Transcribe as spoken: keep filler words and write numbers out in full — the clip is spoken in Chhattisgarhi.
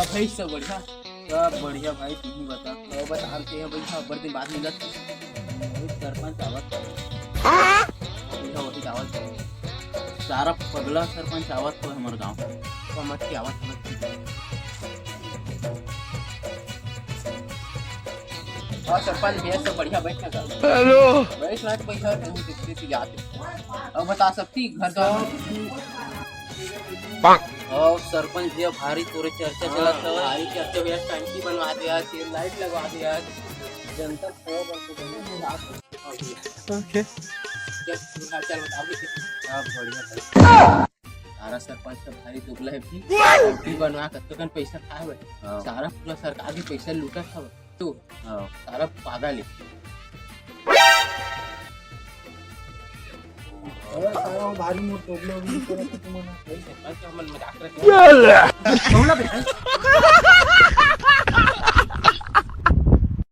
भाई, सब बढ़िया? सब बढ़िया भाई, तुम ही बता। तो बता, हम ते भाई, हाँ, बड़े दिन बाद मिलत। वही सरपंच आवत हे। भैया, वही आवत हे। सारा पगला सरपंच आवत हे हमर गांव। समझ के आवत हे। और सरपंच भैया, सब बढ़िया, बैठ ना कर। हेलो। बैठ ना, पैसा नहीं देते थे जाते। अब बता सकती घर तो। और सरपंच भैया, भारी तोरे चर्चा चलत हे। भारी चर्चा भैया, टंकी बनवा दे यार, तेल लाइट लगवा दे यार। जनता सेवा बन के बनवा दे यार। ओके। चल, चल, चल, बता दे। सब बढ़िया भाई। सारा सरपंच तो भारी दुबला हे भी। टंकी बनवा के तो कन पैसा खाए भाई। हाँ। सारा पूरा सरकार के पैसा लूटत हवे। तू हाँ। सारा पागल हे। अरे सारा भारी मोर problem हे, तोरा कुछ मन। भाई सरपंच तो हमन मजाक करत हे। बोला बे भाई।